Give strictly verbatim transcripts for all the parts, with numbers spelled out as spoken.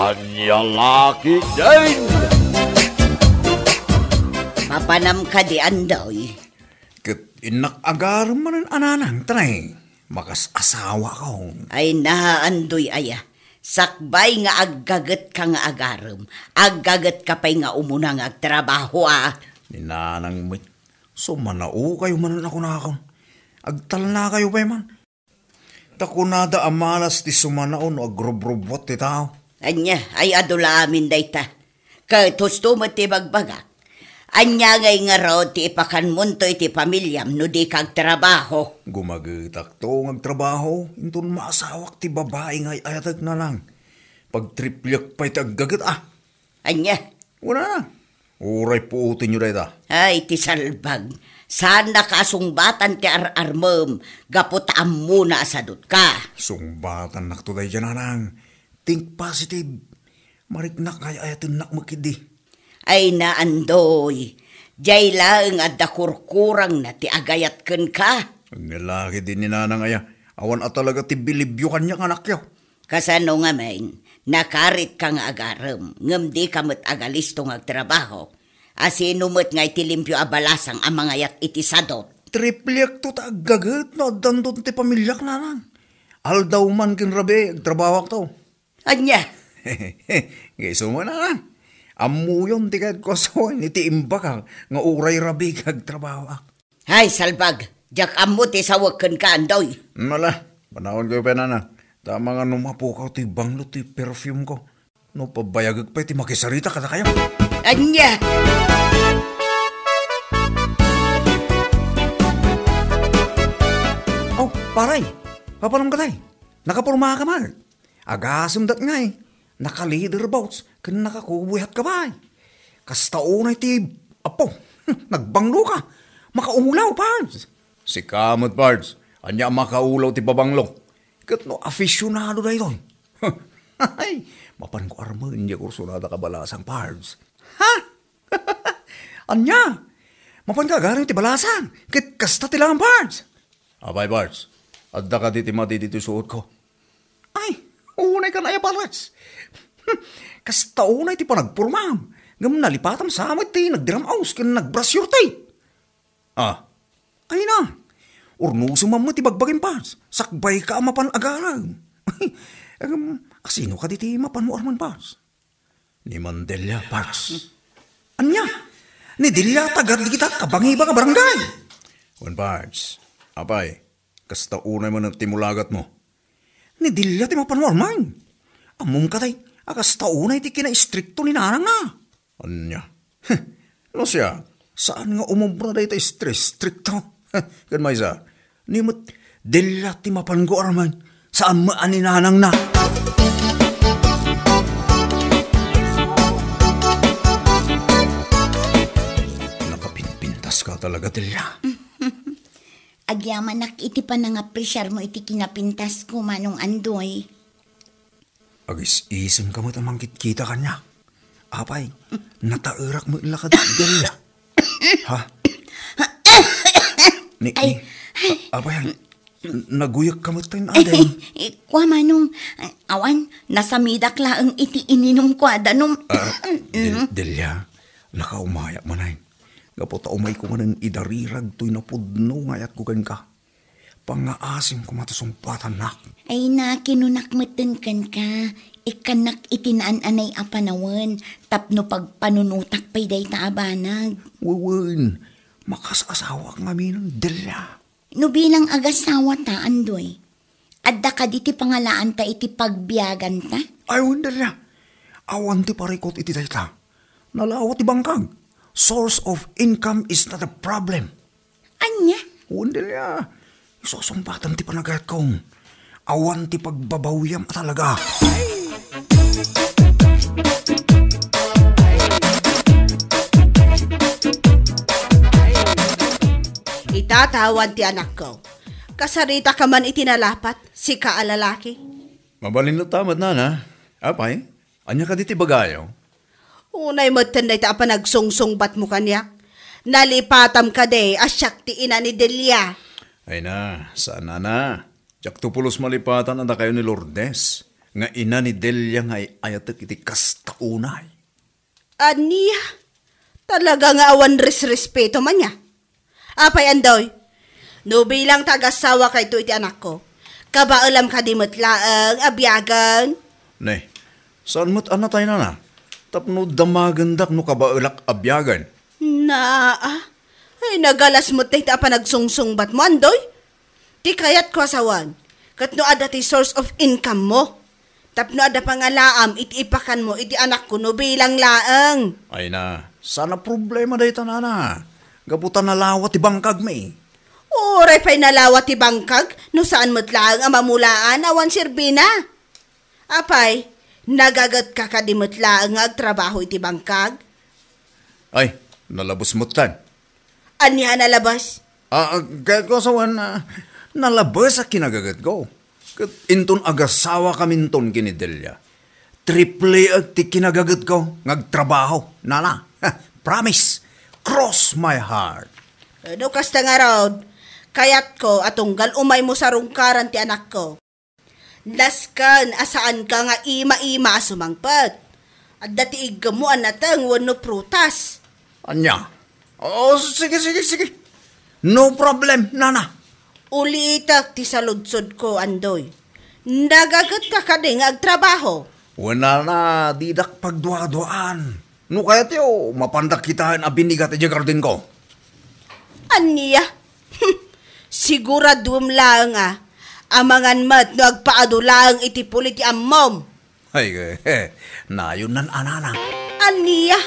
Ania la ketdin? Mapanam kadi, Andoy? Ket innak agarem manen a nanang, tanay. Makas-asawakon. Ay na, Andoy aya. Sakbay nga aggagetka nga agarem, aggagetka pay nga umuna nga agtrabaho, a. Ni nanang met, sumanaokayo manen a kunakon. Agtalnakayo pay man. Ta kunada a malas ti sumanao no agrubrubbuat ti tao. Ania, ay adu la amin dayta. Ket husto met ti bagbagak. Ania ngay ngarud ti ipakanmonto iti pamiliam no dika agtrabaho? Gumagetakto nga agtrabaho, inton maasawak ti babai nga ay-ayatek, nanang. Pagtripliek pay ti aggaget, a. Ania? Wala na. Uray puotenyo dayta. Ay, ti salbag. Saannaka a sungbatan ti ar-armem gapu ta ammona a sadutka. Sungbatannakto dayta, nanang. Think positive. Mariknak nga ay-ayatennak met ketdi. Ay na, Andoy. Diay laeng adda kurkurangna ti agayat kenka. Ania la ketdi ni nanang aya. Awan a talaga ti bilibyo kaniak, anakyo. Kasano ngamin, nakaritka nga agarem, ngem dika met agalisto nga agtrabaho? A sino met nga iti limpio a balasang a mangayat iti sadut? Tripliekto ta aggaget no addanton ti pamiliak, nanang. Aldaw man ken rabii, agtrabahoakto. Ania? Nga isu man, nanang. Ammoyon ti kayatko a sawen iti imbagak nga uray rabii agtrabahoak. Hay, salbag! Diak ammo ti sawek kenka, Andoy. Ala, panawankayo pay, nanang. Ta amangan no mapukaw ti banglo ti perfume ko. No pabayagek pay ti makisarita kadakayo. Ania? Oh, pare! Papanam ka, tay? Nakaporma ka man? Agasem dat ngay, naka-leather boots ken naka-cowboy hat ka pay. Kasta unay ti, apo, nagbanglo ka. Makaulaw, Pards. Sika met, Pards. Ania a makaulaw ti pabanglo? Ket no afisyonado daytoy. Ay, mapanko armen diay kursunada a balasang, Pards. Ha? Ania? Mapanka agarem ti balasang ket kasta ti laeng, Pards? Apay, Pards, adda kadi ti madi ditoy suotko? Ay, unay kan aya, Pards. Kasta unay ti panagpormam, ngem nalipatam sa met ti nagdiram-aws ken nagbrasyor ti. Ah. Ay na, urnosem man met ti bagbagim, Pards. Sakbayka a mapan agarem. Ngem, asino kadi ti mapanmo armen, Pards? Ni Mandelia, Pards. Ania? Ni Delia, tagad dagita kabangibang a barangay. Wen, Pards. Apay, kasta unay man ti mulagatmo. Ni Delia ti mapanwarman. Ammom kadi a kasta unay ti kinaistrikto ni nanangna. Ania? No siak, saan nga umobra dayta istri-, istrikto? Ken maysa, ni met Delia ti mapanko armen, saan met a ni nanangna. Nakapinpintas ka talaga, Delia. Agyamanak iti panangapresiarmo iti kinapintasko, Manong Andoy. Agis-isemka met a mangkitkita kaniak. Apay, nataerak met la kadi, Delia. Ha? Ni, Ay. ni, a-, apay, n-, naguyekka met tay ading. Kua, Manong, awan, nasamidak laeng iti ininumko a danum. Ah, Del-, Delia, nakaumayak manen. Gapu ta umayko manen idarirag toy napudno nga ayatko kenka. Pangngaasim koma ti sungbatannak. Ay na, kinunak metten kenka, ikkannak iti naan-anay a panawen tapno pagpanunotak pay dayta a banag. Wen, makas-asawak ngaminen, Delia. No bilang agasawata, Andoy, adda kadi ti pangalaanta iti pagbiaganta? Ay, wen, Delia. Awan ti parikut iti dayta. Nalawa ti bangkag. Source of income is not a problem. Ania? Wen, Delia. Isu a sungbatan ti panagayatko. Awan ti pagbabawiam a talaga. Ita, tawan ti anakko. Kasaritaka man iti nalapat, sika a lalaki. Mabalin latta met, nana. Apay, ania kadi ti ibagayo? Unay metten dayta a panagsungsungbatmo kaniak. Nalipatam kadi a siak ti ina ni Delia. Ay na, saan, nana. Diakto pulos malipatan a dakayo ni Lourdes. nga ina ni Delia nga ay-ayatek iti kasta unay. Ania? Talaga nga awan resrespetoman aya. Apay, Andoy? No bilang ta agasawakayto iti anakko, kabaelam kadi met laeng a biagen? Ne, saan met a natay, nana? Tapno damagendak no kabaelak a biagen. Naa, ay, nagalas met dayta a panagsungsungbatmo, Andoy. Ti kayatko a sawen, ket no adda ti source of income-mo, tapno adda pangalaam iti ipakanmo iti anakko no bilang laeng. Ay na, saan a problema dayta, nana. Gapu ta nalawa ti bangkagmi. Uray pay nalawa ti bangkag, no saan met laeng a mamulaan awan serbina. Apay, nagagetka kadi met laeng nga agtrabaho iti bangkag? Ay, nalabes metten. Ania a nalabes? Ah, ah, kayatko a sawen, ah, nalabes a kinagagetko. Ket inton agasawakaminton ken ni Delia, triple ti kinagagetko nga agtrabaho, nana. Promise. Cross my heart. No kasta ngarud, kayatko a tunggal umaymo sarungkaran ti anakko. Nasken a saanka nga ima-ima a sumangpet. Adda ti iggemmo a nateng wenno prutas. Ania? O, sige, sige, sige. No problem, nana. Ulitek ti saludsodko, Andoy. Nagagetka kadi nga agtrabaho? Wen, nana, didak pagduaduaan. No kayatyo, mapandak kitaen a binigat idiay gardenko. Ania? Siguraduem laeng a, amangan met no agpaadu laeng iti puli ti ammom. Ay, nayon nan anana. Ania?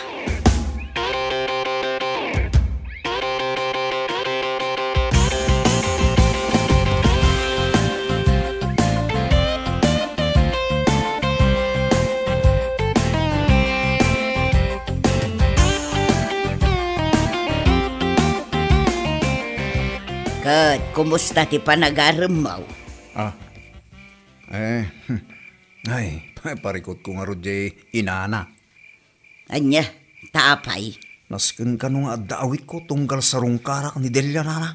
Ket kumusta ti panagaremmo? Ah, eh, ay, parikutko ngarud diay inana. Ania, ta apay? Nasken kano nga adda awitko tunggal sarungkarak ni Delia, nana.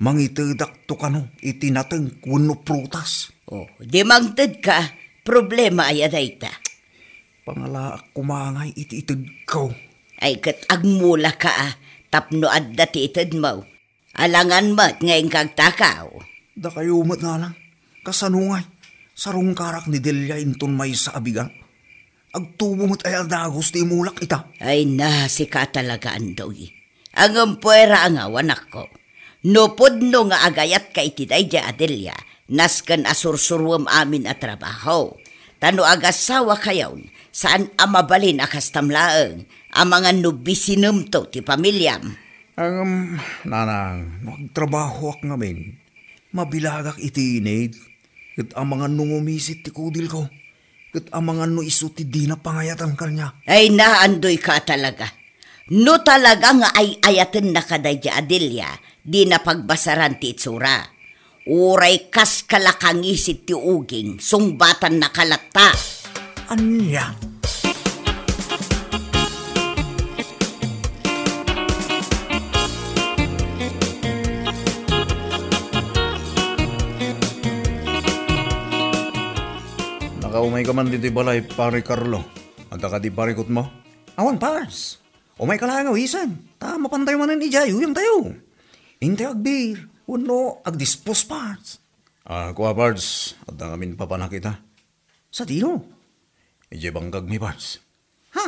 Mangitedakto kano iti nateng wenno prutas. O, di mangtedka, problema aya dayta? Pangalaak koma ngay iti itedko. Ay, ket agmulaka a, tapno adda ti itedmo. Alangan met nga inka agtakaw. Dakayo met, nanang. Kasano ngay? Sarungkarak ni Delia inton maysa a bigat. Agtubo met aya a dagus ti imulak ita? Ay na, sika talaga, Andoy. Ngem puera a ngaw, anakko. No pudno nga agayatka iti daydiay a Delia, nasken a sursuruem amin a trabaho. Ta no agasawakayon, saan a mabalin a kastam laeng, amangan no bisinemto ti pamiliam. Ngem, nanang, no agtrabahoak ngamin, mabilagak iti init, ket amangan no ngumisit ti kudilko, ket amangan no isu ti dina pangayatan kaniak. Ay, naandoyka talaga. No talaga nga ay-ayatennaka daydiay a Delia, dina pagbasaran ti itsura. Uray kas kalakangisit ti uging, sungbatannaka latta. Ania? Nakaumayka man ditoy balay, Pare Carlo. Adda kadi parikutmo? Awan, Pars. Umayka laeng a wisen, ta mapantayo manen idiay uyangtayo. Intayo agbir, wenno agdispos, Pars. Ah, kua, Pars, adda ngamin papanak ita. Sadino? Idiay bangkagmi, Pars. Ha?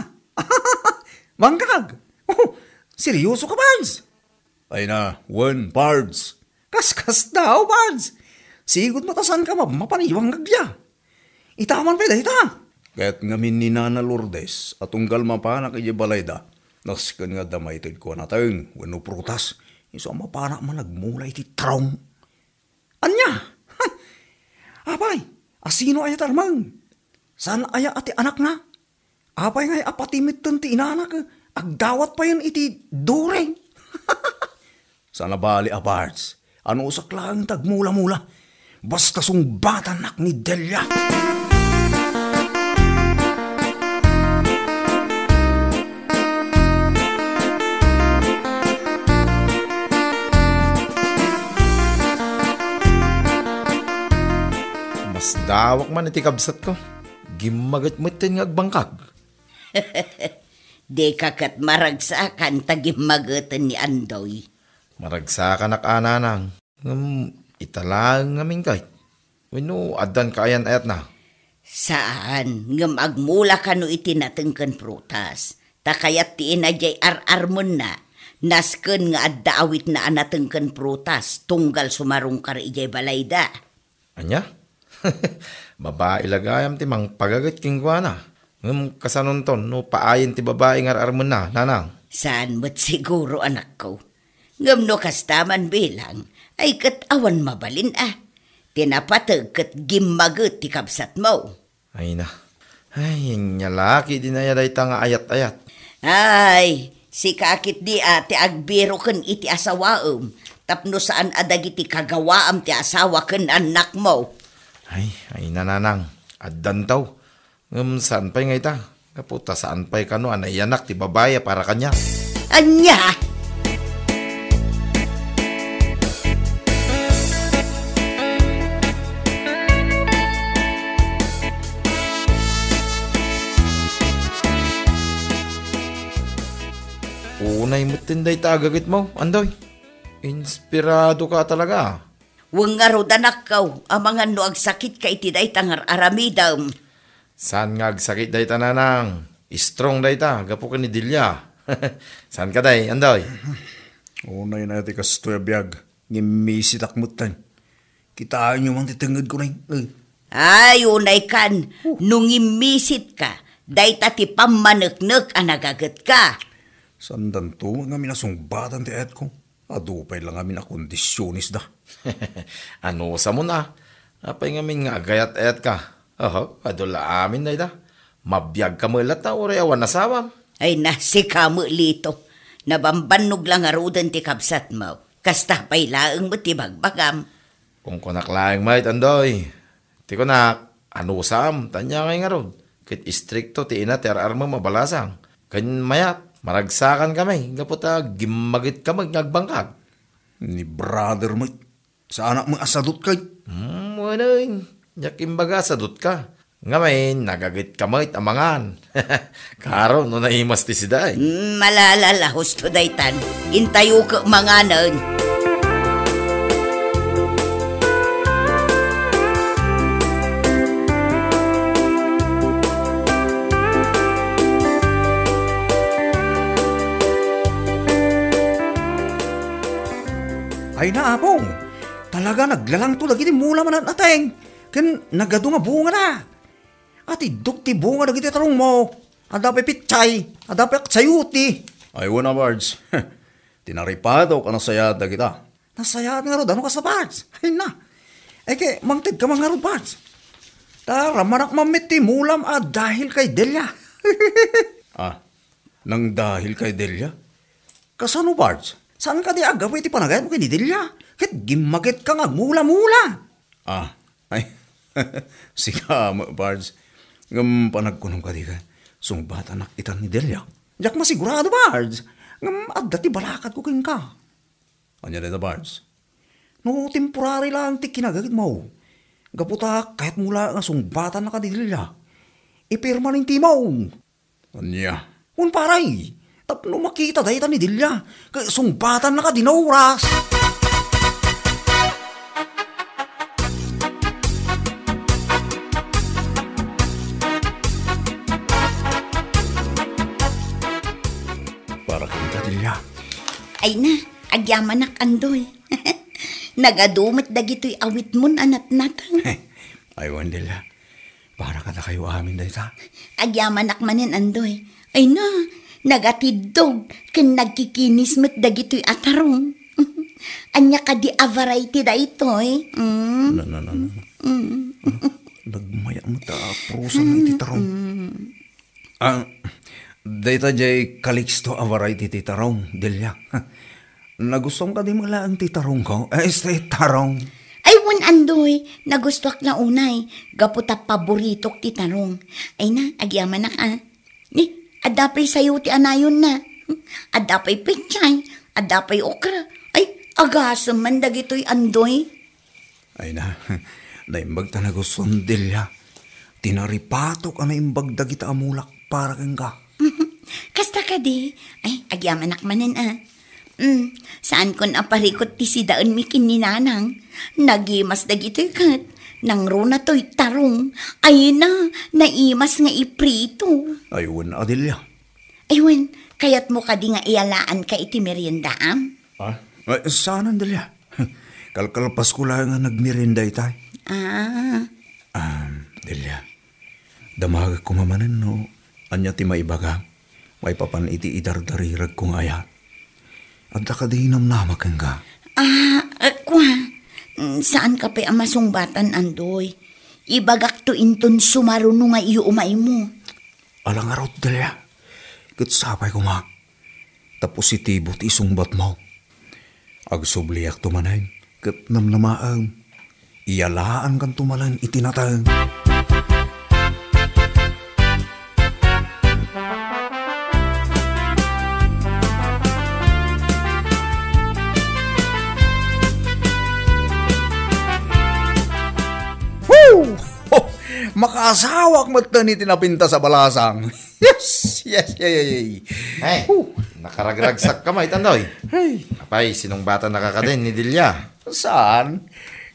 Bangkag? Oh, seryosoka, Pars? Ay na, wen, Pars. Kaskasdaaw, Pars. Sigud no ta saanka mapmapan idiay bangkagda. Itaman pay dayta. Kayat ngamin ni Nana Lourdes a tunggal mapanak idiay balayda, nasken nga adda maitedko a nateng wenno prutas, isu a mapanak man agmula iti tarong. Ania? Apay, asino aya tarmeng? Saan aya a ti anakna? Apay ngay a pati metten ti inanak, agdawat payen iti during? Saan a bali a, Pards. Anusak laeng ti agmula-mula. Basta sungbatannak ni Delia. Dawak man iti kabsatko. Gimmaget metten nga agbangkag. Dika ket maragsakan ta gimmageten ni Andoy. Maragsakanak a, nanang. Ngem ita laeng ngamin kayat. Wenno addan kaayan-ayatna? Saan, ngem agmula kano iti nateng ken prutas. Ta kayat ti ina diay ar-armenna, nasken nga adda awitna a nateng ken prutas, tunggal sumarungkar idiay balayda. Ania? Babai la gayam ti mangpagaget kenkuana. Ngem kasanonton no paayen ti babai nga ar-armenna, nanang? Saan met siguro, anakko. Ngem no kasta man bilang, ay ket awan mabalin a. Ti napateg ket gimmaget ti kabsatmo. Ay na. Ay, ania la ketdi aya dayta nga ayat-ayat? Ay, sika ketdi a ti agbiroken iti asawaem, tapno saan a dagiti kagawaam ti asawa ken annakmo. Ay, ay, nanang, addanto. Ngem saan pay nga ita? Gapu ta saan pay kano a naiyanak ti babai a para kaniak. Ania? Unay metten dayta a gagetmo, Andoy. Inspiradoka talaga. Wen ngarud, anakko, amangan no agsakitka iti dayta nga ar-aramidem. Saan nga agsakit dayta, nanang? Strong dayta, gapu ken ni Delia. Saan kadi, Andoy? Unay na ti kastoy a biag, ngimmisitak metten. Kitaenyo man ti tengngedko, nay. Eh. Ay, unay kan, no ngimmisitka, dayta ti pammaneknek a nagagetka. Saandanto ngamin a sungbatan ti ayatko. Adu pay la ngamin a kondisionesda. Anusamon a? Apay ngamin nga agayat-ayatka? Oho, adu la amin dayta. Mabiagka met latta uray awan asawam. Ay na, sika met, Lito. Nabambannog la ngaruden ti kabsatmo. Kasta pay laeng met ti bagbagam. Kunkunak laeng met, Andoy. Ti kunak, anusam, ta ania ngay ngarud? Ket istrikto ti ina ti ar-armem a balasang. Ken mayat, maragsakankami, gapu ta gimmagetka met nga agbangkag. Ni brother met, saanak met a sadut kay? Hmm, wen, diak imbaga a sadutka. Ngamin, nagagetka met a mangan. Karon, no naimas ti sida, eh. Mm, malala la, husto daytan. Intayoka manganen. Ay na, Apo. Talaga naglalangto dagiti mula manat-ateng. Ken nagadu nga bungada. Atiddog ti bunga dagiti tarongmo. Adda pay pitsay, adda pay aksayuti. Ay, wen a, Bards. Ti naripatok a nasayaat dagita. Nasayaat ngarud, ano kasta, Bards? Ay na. Ay, ket mangtedka man ngarud, Bards. Ta ramanak man met ti mulam a dahil kay Delia. Ah, nang dahil kay Delia? Kasano, Bards? Saan kadi a gapu iti panagayatmo ken ni Delia? Ket gimmagetka nga agmula-mula. Ah, ay, sika met, Bards. Ngem panagkunom kadi ket sungbatanak itan ni Delia? Diak masigurado, Bards. Ngem adda ti balakadko kenka. Ania dayta, Bards? No temporary laeng ti kinagagetmo, gapu ta kayatmo laeng a sungbatannaka ni Delia, ipermanentemo. Ania? Wen, pare, tapno makita dayta ni Delia, ket sungbatannaka dina oras. Para kenka, Delia. Ay na, agyamanak, Andoy. Nagadu met dagitoy awitmon a natnateng. Ay, wen, Delia. Para kadakayo amin dayta. Agyamanak manen, Andoy. Ay na, nagatiddog ken nagkikinis met dagitoy a tarong. Ania kadi a variety daytoy? Mm. No, no, no, no. Mm. Nagmaya met a prusa iti tarong. Mm. Ah, dayta diay Calixto a variety ti tarong, Delia. Nagustuam kadi met laeng ti tarongko? Eh, este tarong. Ay, wen, Andoy, nagustuak la unay, gapu ta paboritok ti tarong. Ay na, agyamanak a. Ni, adda pay sayo ti anayonna. Adda pay pechay, adda pay okra. Ay, agasem man dagitoy, Andoy. Ay na, Naimbag ta nagustuan, Delia. Tinaripatok a naimbag dagita a mulak para kenka. Kasta kadi? Ay, agyamanak manen a. Mm, saankon a parikut ti sidaenmi ken ni Nanang. Nagimas dagitoy ket nangruna toy tarong. Ay na, naimas nga iprito. Ay, wen, Delia. Ay, wen, kayatmo kadi nga iyalaanka iti meriendaam? Ah? Ay, saanen, Delia. Kalkalpasko laeng a nagmerienda itay. Ah. Ah, Delia. Damagek koma manen no ania ti maibagam maipapan iti idardariragko nga ayat. Adda kadi namnama kenka? Ah, eh, kua. Mm, saanka pay a masungbatan, Andoy. Ibagakto inton sumaruno nga iyo umaymo. Ala ngarud, Delia. Ket sapay koma ta positibo ti isungbatmo. Agsubliakto manen ket namnamaem. Iyalaankanto manen iti nateng. Woo! Ho! Makaasawak metten iti napintas a balasang. Yes, yes, yes, yes, yes. Ay, Huh. Nakaragragsakka met, Andoy. Ay. Apay, sinungbatannaka kadin ni Delia? Saan?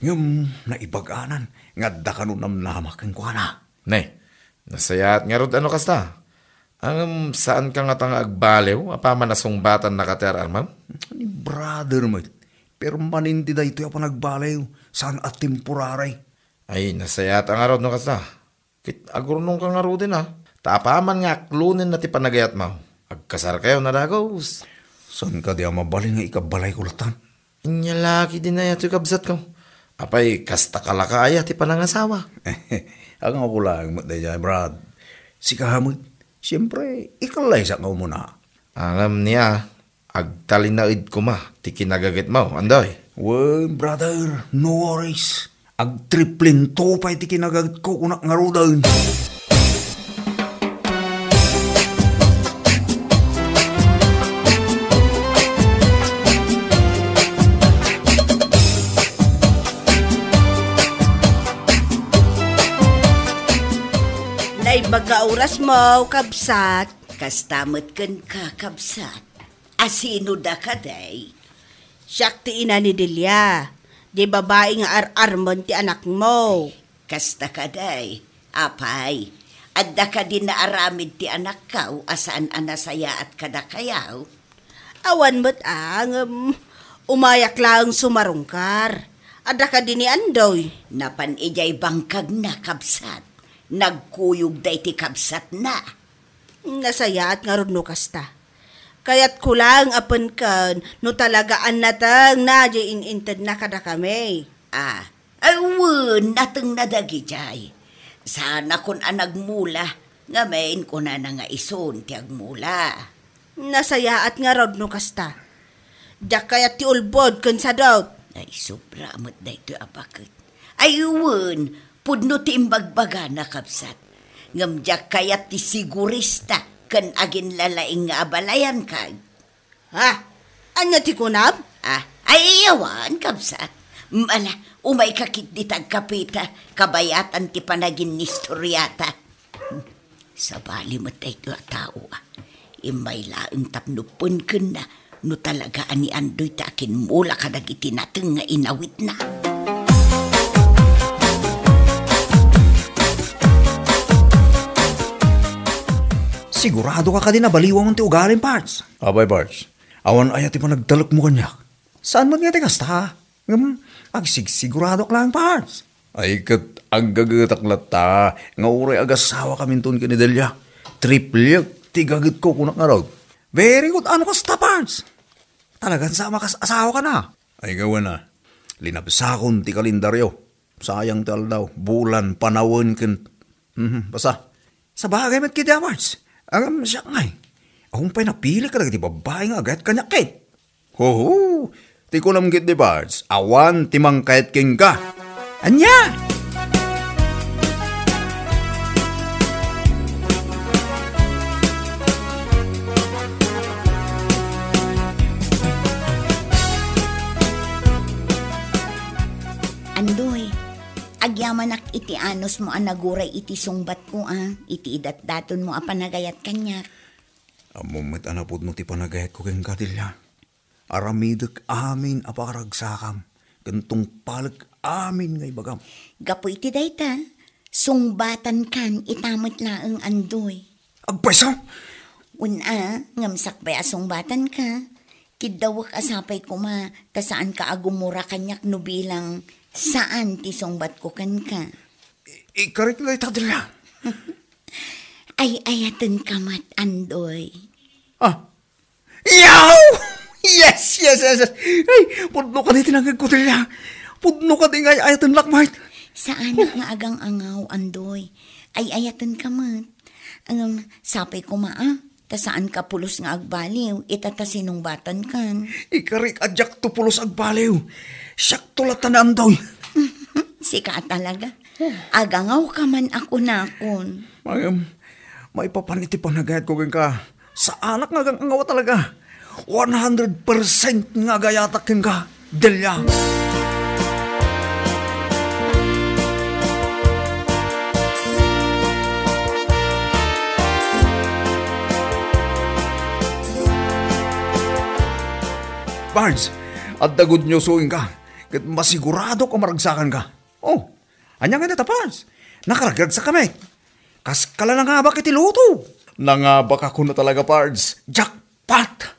Ngem naibaganan nga adda kano namnama kenkuana. Ne, nasayaat ngarud a no kasta. Ngem saanka ngata nga agbaliw apaman a sungbatannaka ti ar-armem? Ni brother met, permanente daytoy a panagbaliw, saan a temporary. Ay, nasayaat ngarud no kasta. Ket agurnongka ngaruden a, ta apaman nga aklonenna ti panagayatmo, agkasarkayo a dagus. Saan kadi a mabalin nga ikabalayko latta? Ania la ketdin aya toy, kabsatko? Apay, kasta ka la ka aya ti panangasawa? Angayko laeng met daydiay, Brad. Sika met, siempre, ikallaysak nga umuna. Ngem nia, agtalinaed koma ti kinagagetmo, Andoy. Wen, brother, no worries. Agtriplinto pay ti kinagatko, kunak ngaruden. Naimbag nga orasmo, kabsat. Kasta met kenka, kabsat. Asino da kadi? Siak ti ina ni Delia, di babai nga ar-armen ti anakmo. Kasta kadi, apay, adda kadi naaramid ti anakko a saan a nasayaat kadakayo? Awan met a, ngem umayak laeng sumarungkar. Adda kadi ni Andoy? Napan idiay bangkagna, kabsat. Nagkuyog daydi kabsatna. Nasayaat ngarud no kasta. Kayatko laeng a penken no talaga a natengna diay in-intedna kadakami. Ah, ay wen, natengna dagidiay. Saanakon a nagmula, ngamin kunana nga isun ti agmula. Nasayaat ngarud no kasta. Diak kayat ti ulbod ken sadut. Ay, sobra met daytoy a baket. Ay, wen, pudno ti imbagbagana, kabsat. Ngem diak kayat ti sigurista ken aginlalaing nga abalayan, kag. Ha? Ania ti kunam? Ah, ay, awan, kabsat. Mm, ala, umayka ketdi ta agkapita, kabayatan ti panaginnistoriata. Sabali met daytoy a tao, a. Immay laeng tapno penkenna no talaga a ni Andoy ti akimmula kadagiti nateng nga inawitna. Sigurado ka kadi nabaliwam ti ugalim, Pards? Abay, Pards. Awan aya ti panagtalekmo kaniak? Saan met nga ti kasta? Ngem, agsigsiguradoak laeng, Pards. Ay, ket aggagetak latta nga uray agasawakaminton ken ni Delia, triplek ti gagetko, kunak ngarud. Very good, ano kasta, Pards? Talagan sa makas-asawa ka na. Ay, gawen a. Linabsakon ti kalendaryo. Sayang ti aldaw, bulan, panawen, ken, mhm, basta. Sabagay met ketdi a, Pards. Ngem siak ngay. Awan pay napili kadagiti babbai nga agayat kaniak ket. Hoho! Ti kunam ketdi, Pards, awan ti mangkayat kenka. Ania? Andoy, agya Manak iti anusmo a naguray iti sungbatko a, iti idatdatonmo a panagayat kaniak. Ammom met a napudno ti panagayatko kenka, Delia. Aramidek amin a paragsakam, ken tungpalek amin nga ibagam. Gapu iti dayta, sungbatankan ita met laeng, Andoy. Agpayso? Una, ngem sakbay a sungbatanka, kiddawek a sapay koma ta saanka a gumura kaniak no bilang saan ti sungbatko kenka. I-, ikarik na ita, Delia. Ay-ayatenka met, Andoy. Ah, Yaw! Yes, yes, yes, yes. Ay, pudno kadi ti nangngegko, Delia. Pudno kadi nga ay-ayatennak met. Saanak nga agang-angaw, Andoy. Ay-ayatenka met. Ngem, sapay koma a, ta saanka pulos nga agbaliw, ita ta sinungbatankan. Ikarik a diakto pulos agbaliw. Siakto latta ni Andoy. Sika a talaga. Agangawka man a kunakon. Ngem, maipapan iti panagayatko kenka. Saanak nga agang-angaw talaga. One hundred percent nga agayatak kenka, Delia. Barnes, adda good news kenka, ket masiguradok a maragsakanka. Oh, ania nga dayta, Pards? Nakaragragsakami. Kaska la nangabak iti loto. Nangabak a kuno talaga, Pards. Jackpot!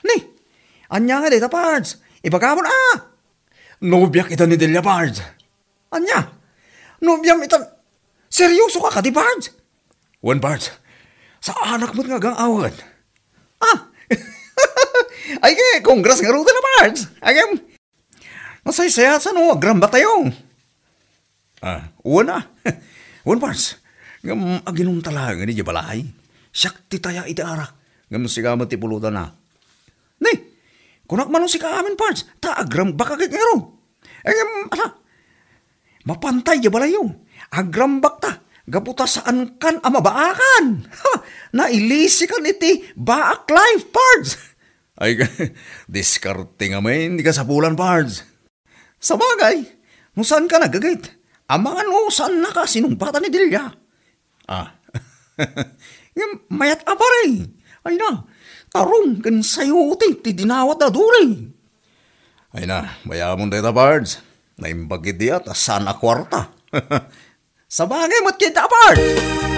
Ni, ania nga dayta, Pards? Ibagam a. Nobiak ita ni Delia, Pards. Ania? Nobiam ita? Seryoso ka kadi, Pards? Wen, Pards. Saanak met nga agang-awan. Ah! Ay, ke, congrats ngaruden a, Pards. Ay, em, Nasaysayaat no agrambaktayo. Ah, wen a. Wen, Pards. Ngem aginumta laengen idiay balay. Siak ti taya iti arak. Ngem sika met ti pulutanna. Ni, kunak man no sika amin, Pards. Ta agrambak a ket ngarud. Ngem, ala, mapanta idiay balayyo. Agrambakta. Gapu ta saankan a mabaakan. Ha! Nailisikan iti baak life, Pards. Ay, diskarte ngamin ti kasapulan, Pards. Sabagay, no saanka naggaget, amangan no saannaka a sinungbatan ni Delia. Ah. Ngem mayat a pare. Ay na, tarong ken sayote ti dinawatda a duri. Ay na, bayamon dayta, Pards. Naimbag idi a ta saan a kuarta. Sabagay met kenka, Pards!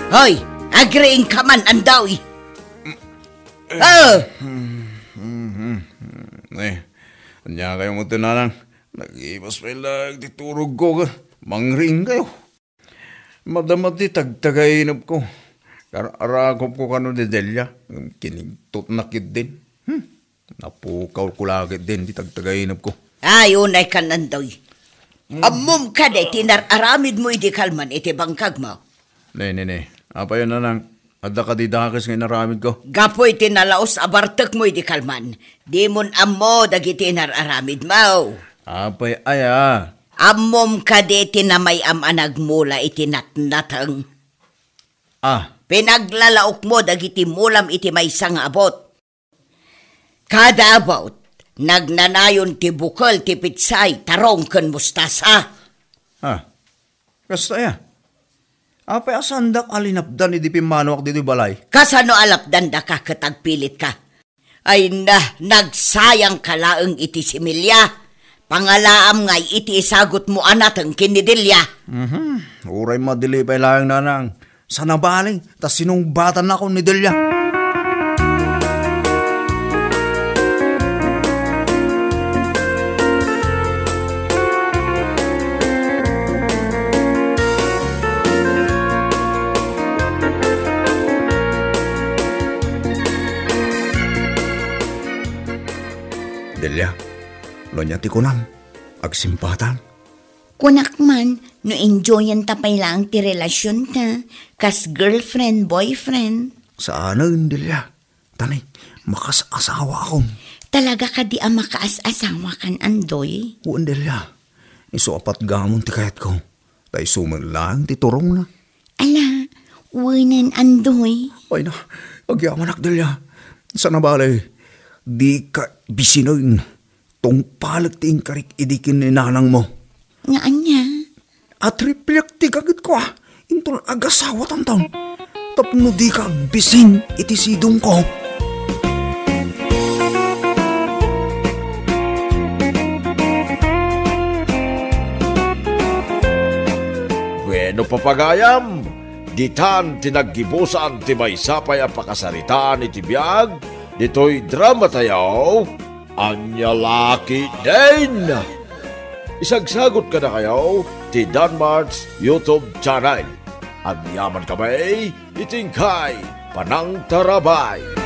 Hoy, agriingka man, Andoy! Oh! Eh, ania kayo mo, Nanang? Nag-ibas pay laeng ti turogko, mangriing kayo. Madama ti tagtagainepko. Ar-arakopko kano ni Delia. Kinigtotna ketdin. Hmm. Napukawko la ketdin ti tagtagainepko. Ay, unay kan, Andoy. Hmm. Ammom kadi ti nar-aramidmo idi kalman iti bangkagmo? Ne, ne, ne. Apay, Nanang, adda kadi dakes nga inaramidko? Gapu iti nalaus a bartekmo idi kalman, dimon ammo dagiti nar-aramidmo. Apay aya? Ammom kadi ti namay-am a nagmula iti natnateng? Ah. Pinaglalaokmo dagiti mulam iti maysa nga abut. Kada abut, nagnanayon ti bukel ti petsay, tarong ken mostasa. Ah, kasta aya? Apay a saandak a linapdan idi pimmanuak ditoy balay? Kasano a lapdandaka ket agpilitka? Ay na, nagsayangka laeng iti similya. Pangalaam ngay iti isagutmo a nateng ken ni Delia. Mhm. Uray madili pay laeng, Nanang. Sa nabali, ta sinungbatannakon ni Delia. Delia, no ania ti kunam? Agsimbatan? Kunak man, no enjoyenta pay laeng ti relasionta, kas girlfriend, boyfriend. Saanen, Delia. Tani, makas-asawaakon. Talaga kadi a makaas-asawa kan Andoy? Wen, Delia. Isu a patgamon ti kayatko. Ta isu met laeng ti turongna. Ala, wenen, Andoy. Ay na, agyamanak, Delia. Sana bale, dika bisinen. Tungpalek ti inkarik idi ken ni nanangmo. Nga ania? Atriplek ti gagitko, a. Inton agasawatanto. Tapno dika agbisin iti sidongko. Bueno, papagayam, ditan ti naggibusan ti maysa pay a pakasaritaan iti biag ditoy dramatayo. Ania la ketdin? Isagsagot kadakayo ti Danmart's YouTube channel. Agyamankami iti inkay panangtarabay.